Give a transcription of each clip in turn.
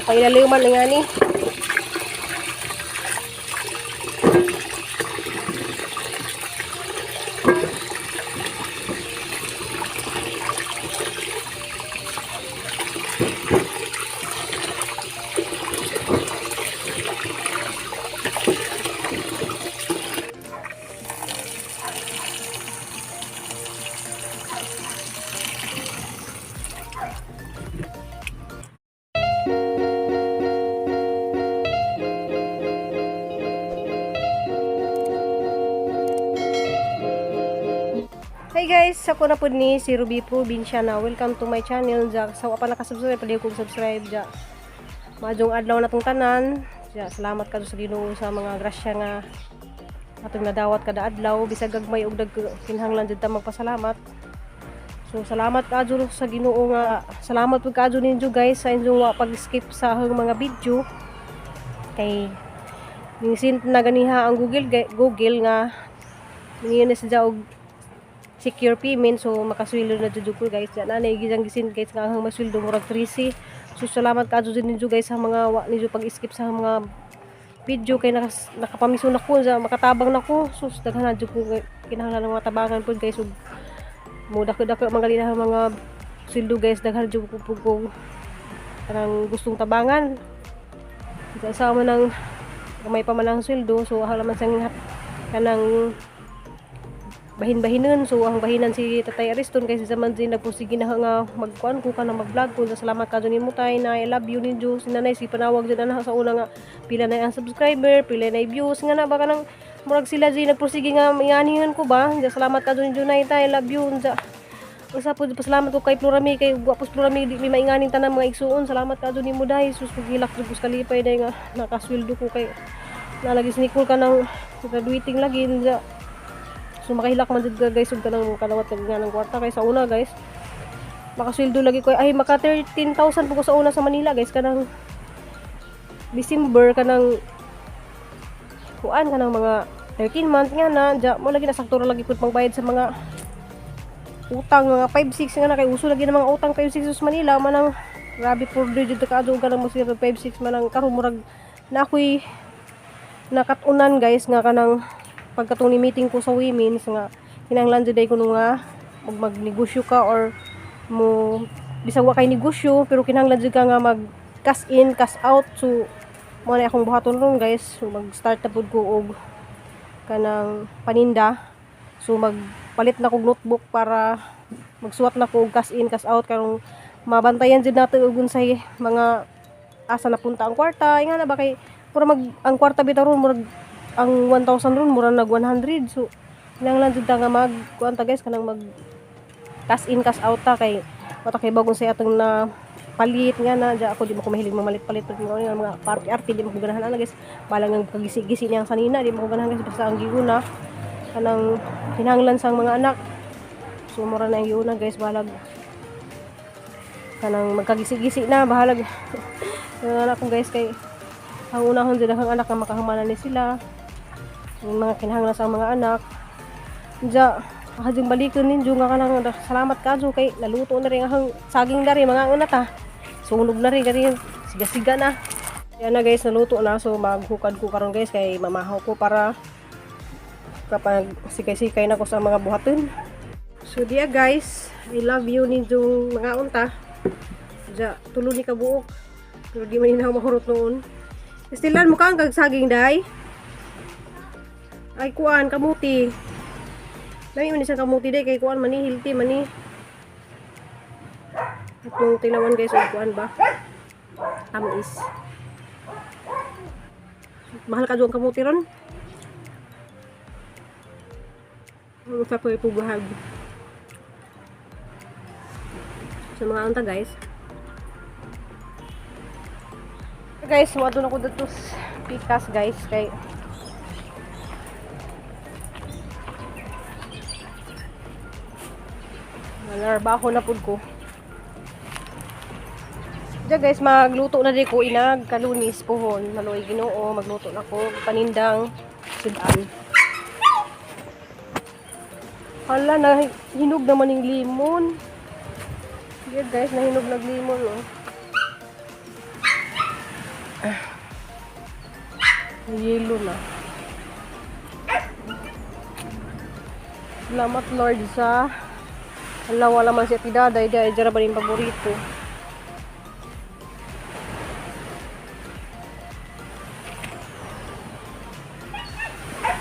Pailaliw man nga ni. Hi guys, ako na po ni si Ruby Provinciana. Welcome to my channel. Ja, sa wa pa nakasubscribe, pwede kong subscribe ja. Maadjong adlaw na tong tanan. Ja, salamat kadto sa Ginoo sa mga grasya nga atong nadawat kada adlaw, bisag gagmay og kinahanglan jud ta magpasalamat. So salamat kaadto sa Ginoo nga salamat pud kaadto ninyo guys sa inyong wa pag-skip sa akong mga video. Kay ning na ganiha ang Google Google nga ningon na siya og secure payment, so makasweldo na jud ko guys. Yan na gisang gisin guys nga ang masweldo murag 13. So salamat kaadto jud ninyo guys sa mga wa ninyo pag-skip sa mga video kay nakapamiso na ko sa makatabang na ko. So daghan na jud ko kinahanglan ng mga tabangan pud guys ug mo dako-dako mga ang mga sweldo guys, daghan jud ko pud ko kanang gustong tabangan sa man ng gamay pa man ang sweldo. So ahala man sang kanang bahin-bahinon. So ang bahinan si Tatay Ariston kay sa man din nagpursige na nga magkuan ko kanang mag-vlog ko. Salamat ka nimo tay na, I love you ninyo. Si nanay si panawag jud ana sa una nga pila na ang subscriber, pila na views nga na ba, kanang murag sila di nagpursige nga inganihan ko ba. Ja, salamat ka ninyo nay, tay, I love you. Ja, usa pud pasalamat ko kay Florami, kay wa pud Florami di mi mainganing tanan mga igsuon. Salamat ka nimo day. Sus, paghilak jud ko sa kalipay day nga nakasweldo ko kay nalagi si Nicole kanang graduating lagi. Ja, so makahilak man jud ka guys ug kanang kadawat kag nga ng kwarta kay sa una guys makasweldo lagi ko ay maka 13,000 po ko sa una sa Manila guys, kanang December, kanang kuan, kanang mga 13 month nga na. Ja, mo lagi nasakto ra lagi pud pangbayad sa mga utang, mga 5-6 nga na, kay uso lagi ng mga utang 5-6 sa Manila manang grabe por jud ka adto kanang mo 5-6 manang karon murag na ako'y nakat-unan guys nga kanang pagkatong ni meeting ko sa women's nga kinahanglan jud ay kuno nga magnegosyo ka or mo bisag wa kay negosyo pero kinahanglan jud ka nga mag cash in cash out. So mo na akong buhaton ron guys. So mag start na pud ko og kanang paninda. So magpalit na kog notebook para magsuwat na ko og cash in cash out karong mabantayan jud nato og unsay mga asa napunta ang kwarta nga na ba, kay mura mag ang kwarta bitaw ron murag ang 1,000 ron mura nag 100. So kinahanglan jud ta nga mag kuan ta guys, kanang mag cash in cash out ta kay wata kay bagong sa atong na palit nga na. Ja, ako di mo ko mahilig mamalit-palit pag mga mga party-arty, di mo ko ganahan ana guys. Balang ang pagisi-gisi niyang sanina, di mo ko ganahan guys, basta ang giuna kanang kinahanglan sa mga anak. So mura na ang giuna guys, balag kanang magkagisi-gisi na, bahalag yung anak ko guys, kay ang unahon jud ang anak nga makahumanan ni sila yung mga kinahanglan sa mga anak. Ja, akadjong balikon ninyo nga kanang salamat kadyo kay naluto na rin ang saging na rin mga una ta, sunog na rin kari siga-siga na. Yan na guys, naluto na. So maghukad ko karon guys kay mamahaw ko para kapag sikay-sikay na ko sa mga buhaton. So diya guys, I love you ninyong mga unta. Ja, tulo ni kabuok pero di man na mahurot noon. Stilan mo kang kag saging day. Ay kuan kamuti. Lami man isang kamuti day kay kuan mani, healthy mani. Atong tilawan guys og kuan ba? Tamis. Mahal ka ang kamuti ron. Ang sa puguhag. Sa mga unta guys. Guys, muadto na ko dito sa pikas guys kay narbaho na pud ko. Diya guys, magluto na di ko inag kalunis pohon, maluoy Ginoo, magluto na ko panindang sudan. Hala, na hinog naman yung limon. Diya guys, nahinog nag limon oh. Ah. Yellow na. Salamat, Lord, sa ala, wala man si Ate Daday. Di ay dyan ba yung paborito.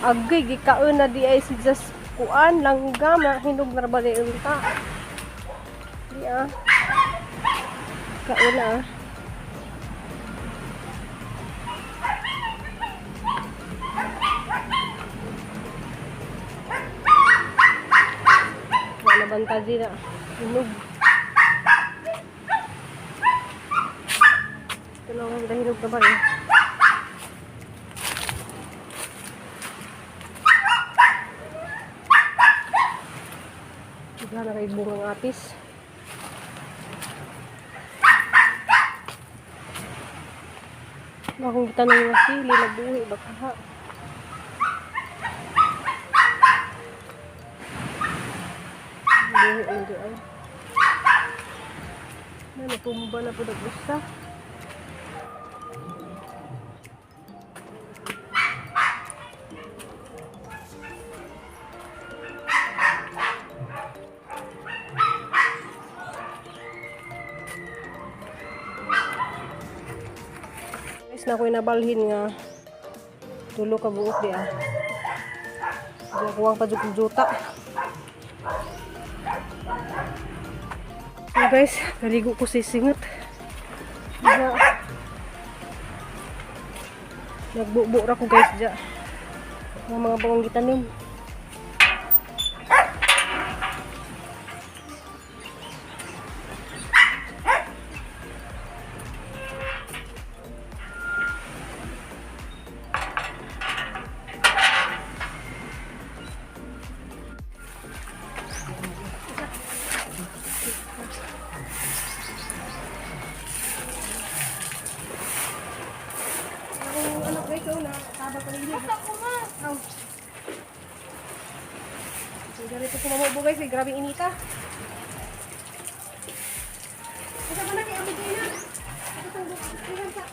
Agay, gikaon na di ay si Just kuan langgam na hinog na ba di unta. Di ah. Kaon na ah. Wala banta di na. Hinog. Ito lang ang hinog na ba eh. Wala na kay bungang atis. Bakong kita ng mga sili, nabuhi, baka ha. Buhi, hindi ay. Na, natumba na po nag-usa. Guys, na ako'y nabalhin nga tulo ka buok di ah. Di ako ang pajuk-juta. So guys, naligo ko si singot. Diya. Nagbubo ra ko, guys, diya. Mga mga bangong gitanim. Ang anak, guys, oh, na tabang pa rin. Basta ko ma. Aw. Ganito ko mamubo, guys, eh, grabing inita. Asa ba na kay Abigay na? Ito tong bukan sa.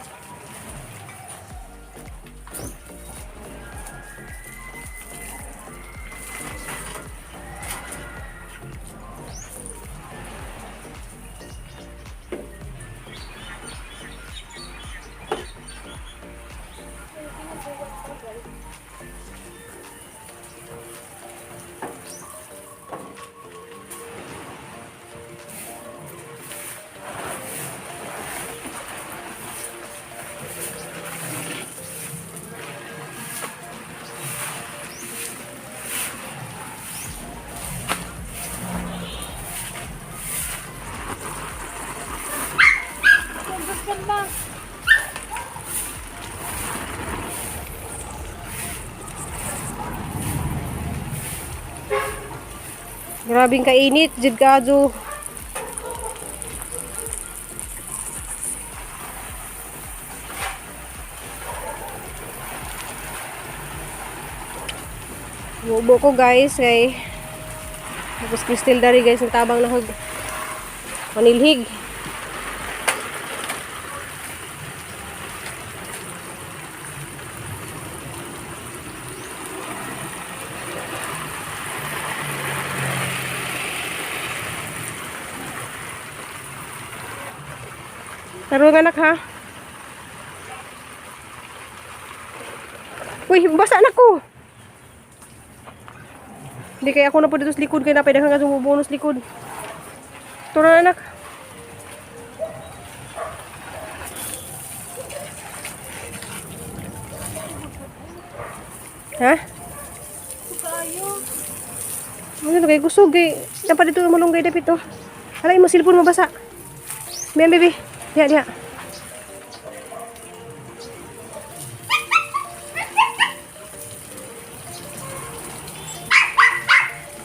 Grabing kainit, jud kajo. Mubo ko, guys, kay tapos Crystal dari, guys, ang tabang na hog manilhig. Tarong, anak, ha. Uy, basa na ko. Hindi kaya ako na po dito sa likod kaya napay daghang bonus likod. Tara na, anak. Ha? Kayo. Ano kay kusog eh. Dapat dito malunggay dapit oh. Alay mo cellphone mabasa. Mian, baby. Diha, diha.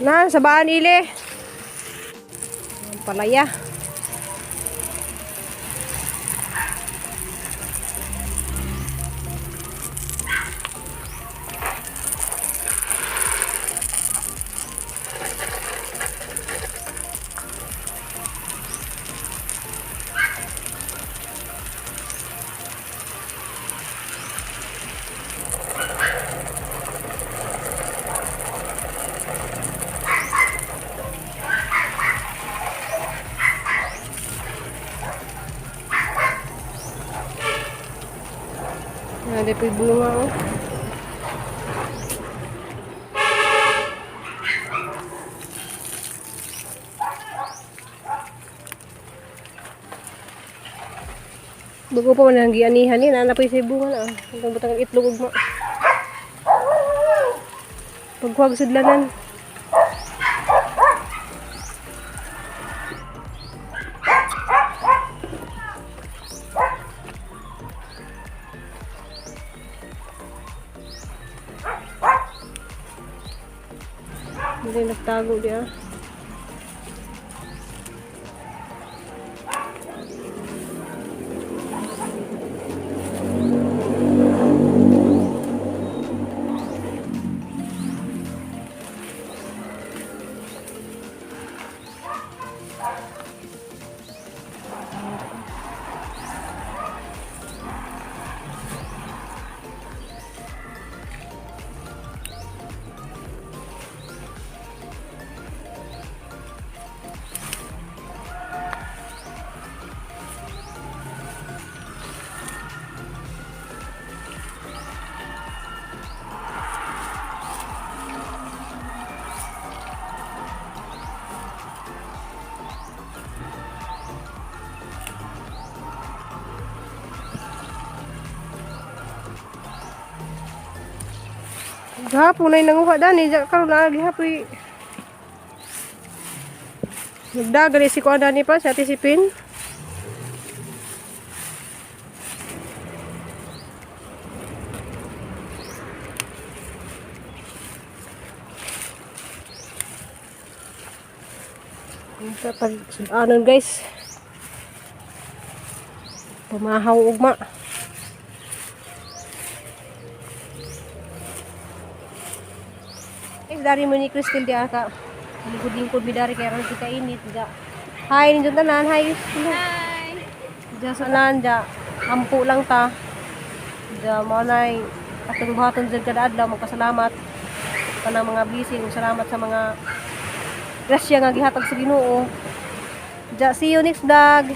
Na, sabaan ile. Ang palaya. Hindi po'y bunga oh. Bago pa man ang gianihan ni, naa na po'y sa bunga na. Ah. Hanggang butang ang itlog ugma. Pagkuhag sudlanan. Hindi nagtago di ah. Gahapon ay nanguha dani, ja karon na gihapoy. Nagdagali si kuan dani pa sa Ate Sipin. Sa pag sudanon guys. Pamahaw ugma. Guys, dari mo ni Crystal di ata. Lingkod-lingkod bidari kay ron kita init ja. Hi ninyo tanan, hi. Hi! Ja sa tanan ja. Ampo lang ta. Ja mao nay atong buhaton jud kada adlaw, magpasalamat kanang mga blessing, salamat sa mga grasya nga gihatag sa Ginoo. Ja, see you next vlog.